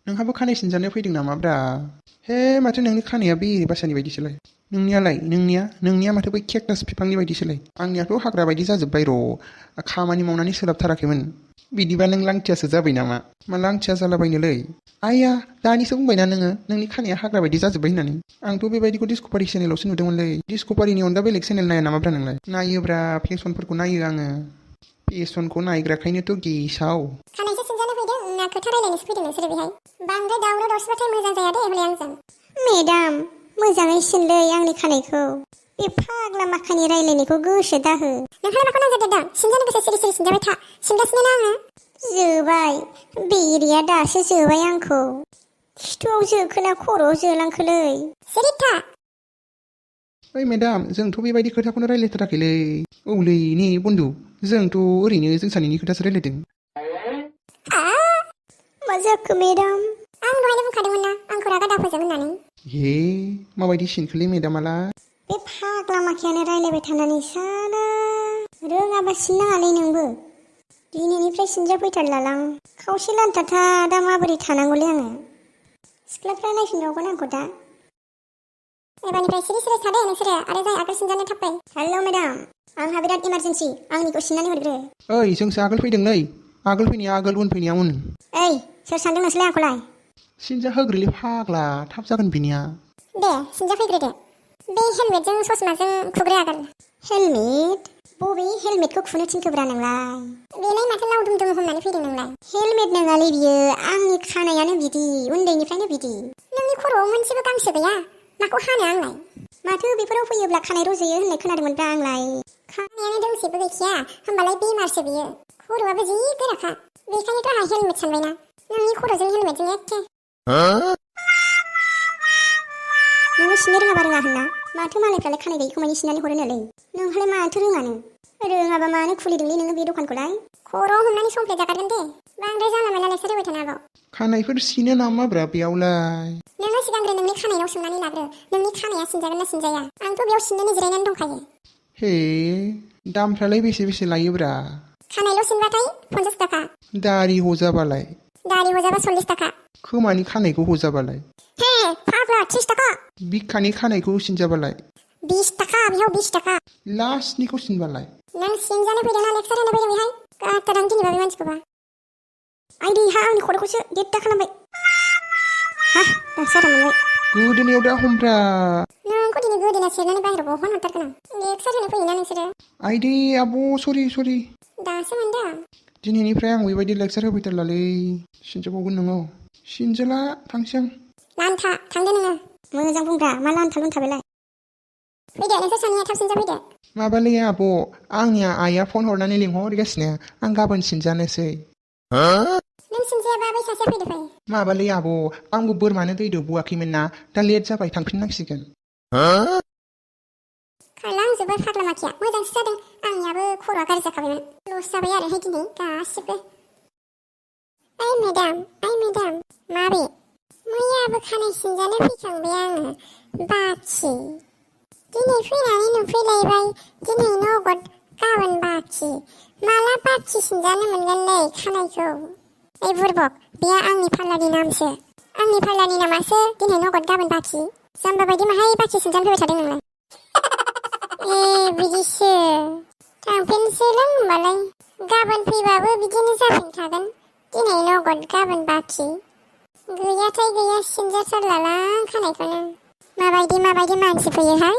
नोंहाबो खानाय सिनजानो फैदों नामाब्रा? हे माथो नोंनि खानाया बेरे बासानि बायदिसोलाय। नोंनिया माथो बै केकटास बिफांनि बायदिसोलाय। आंनियाथ' हाग्रा बायदि जाजोब्बाय र'। खामानि मावनानै सोलाबथाराखैमोन। बिदिबा नों लांथियासो जाबाय नामा? मा लांथिया जालाबायनोलै? आइया दानिसो बुंबायना नोङो नोंनि खानाया हाग्रा बायदि जाजोब्बाय होननानै। आंथ' बेबायदिखौ डिस्कभारि चेनेलावसो नुदोंमोनलै। डिस्कभारिनि अनगा बेलेग चेनेल नाया नामाब्रा नोंलाय? नायोब्रा फेसनफोरखौ नायो आङो। फेसनखौ नायग्राखायनोथ' गेसाव। खानायसो सिनजानो फैदों ना खोथा रायलायनोसो फैदों नोंसोरो बेहाय? बांद्राय दावराव दावसिबाथाय मोजां जाया दे हले आंजों। मेडाम मोजाङै सिनलै आंनि खानायखौ। बे फाग्ला माखानि रायलायनायखौ गोसो दाहो। नोंहालाय माखौ नांजादेरदों? सिनजानो गोसो सिरि सिरि सिनजाबाय था। सिनगासिनो ना आङो। जोबाय बेरिया दासो जोबाय आंखौ। खिथुआव जोखोना खर'आव जोलांखोलै। सिरि था। ओइ मेडाम जोंथ' बेबायदि खोथाखौनो रायलायथाराखैलै। औलै ने बन्दु जोंथ' ओरैनो जों सानैनि खोथासो रायलायदों। मा जाखो मेडाम? आं दहायनो बुंखादोंमोन ना आंखौ रागा दाफोजों होननानै। हे माबायदि सिनखोलै मेडामालाय? बे फाग्ला माखायानो रायलायबाय थानानै साला रोङाबा सिननाङालै नोंबो। दिनैनिफ्राय सिनजाफैथारलालां। खावसे लान्थाथा दा माबोरै थानांगौलै आङो। सिख्लाफ्रा नायफिनबावगोन आंखौ दा। एबारनिफ्राय सिरि सिरि थादो नोंसोरो आरो जाय आगोल सिनजानो थाब फै। हेल' मेडाम आंहा बिराद इमारजेन्सि आंनिखौ सिननानै हरग्रो। ओइ जोंसो आगोल फैदोंलै। आगोल फैनाया आगोल उन फैनाया उन। ओइ सोर सानदों नोंसोरलाय आंखौलाय? सिनजा होग्रोलै फाग्ला थाब जागोन बिनिया। दे सिनजाफैग्रोदो। बे हेलमेटजों ससमाजों खुग्रो आगोल। हेलमेट? बबे हेलमेटखौ खुनो थिनखोब्रा नोंलाय? बेलाय माथो लावदुम दुम हमनानै फैदों नोंलाय? हेलमेट नङालै बियो आंनि खानायानो बिदि उन्दैनिफ्रायनो बिदि। नोंनि खर'आव मोनसेबो गांसो गैया? माखौ हानो आंलाय? माथो बेफोराव फैयोब्ला खानाय रज'यो होननाय खोनादोंमोनब्रा आंलाय। खानायानो दोंसेबो गैखाया होमबालाय बेमारसो बियो। खर'आबो जि गोराखा। बेखायनोथ' आंहा हेलमेट सानबायना। नोंनि खर'जों हेलमेटजों एखे। नोङो सिननो रोङाबा रोङा होनना? माथो मालायफ्रालाय खानाय गैयिखौ मानि सिननानै हरोनोलै? नोंहालाय माथो रोङानो? रोङाबा मानो खुलिदोंलै नोङो बे दखानखौलाय? खर'आव हमनानै संफ्ले जागारगोन दे। बांद्राय जानला मानला लेक्सार होबाय थानो हागौ। खानायफोर सिनो नामाब्रा बेयावलाय? नोङो सिगांग्रो नोंनि खानायाव सोंनानै लाग्रो। नोंनि खानाया सिनजागोन ना सिनजाया? आंथ' बेयाव सिननोनो जिरायनानै दंखायो। हे दामफ्रालाय बेसे बेसे लायोब्रा? खानायल' सिनबाथाय 50 थाखा। दारि हजाबालाय? दारि हजाबा 40 थाखा। खोमानि खानायखौ हजाबालाय? हे फाग्ला 30 थाखा। बिखानि खानायखौ सिनजाबालाय? 20 थाखा बेयाव 20 थाखा। लास्टनिखौ सिनबालाय? नों सिनजानो फैदों ना लेक्सार होनो फैदों बेहाय? गारथारां दिनैबा बे मानसिखौबा। आइदै हा आंनि खर'खौसो गेद्दा खालामबाय। हा दासो आराम मोनबाय। गोदोनायाव दा हमब्रा। नोंखौ दिनै गोदोना सेरनानै बाहेरायाव बहन हरथारगोन आं। लेक्सार होनो फैयोना नोंसोरो? आइदै आब' सरि। दासो मोनदों। दिनैनिफ्राय आं बेबायदि लेक्सार होफैथारलालै। सिनजाबावगोन नोङो? सिनजाला थांसै आं। लान्था थांदो नोङो। मोजां बुंब्रा मा लान्था लुन्था बेलाय? फैदो नोंसोर सानैया थाब सिनजाफैदो। माबालै आब' आंनिया आइया फन हरनानै लिंहरगासिनो आं गाबोन सिनजानोसै। नों सिनजायाबा बै सासेया फैदो फै। माबालै आब' आंबो बोरमानो दै दौबोआखैमोन ना दा लेट जाबाय थांफिननांसिगोन। खालामजोबो फाग्ला माखिया मोजांसो जादों। आंनियाबो खर'आ गाज्रि जाखाबायमोन। लस जाबाय आरोहाय दिनै गासिबो। ओइ मेडाम माबे? मैयाबो खानाय सिनजानो फैखांबाय आङो बाखि। दिनै फैनानै नुफैलायबाय दिनै नगद गाबोन बाखि। माला बाखि सिनजानो मोनगोनलै खानायखौ? ओइ बुरबक बेयो आंनि फाल्लानि नामसो। आंनि फाल्लानि नामासो दिनै नगद गाबोन बाखि। जाम्बा बायदि माहाय बाखि सिनजानो फैबाय थादों नोंलाय? ए बिदिसो। थांफिनसैलां होमबालाय। गाबोन फैबाबो बिदिनो जाफिन थागोन। दिनै नगद गाबोन बाखि। गैयाथाय गैया सिनजाथारलालां खानायखौनो। माबायदि मानसि फैयोहाय?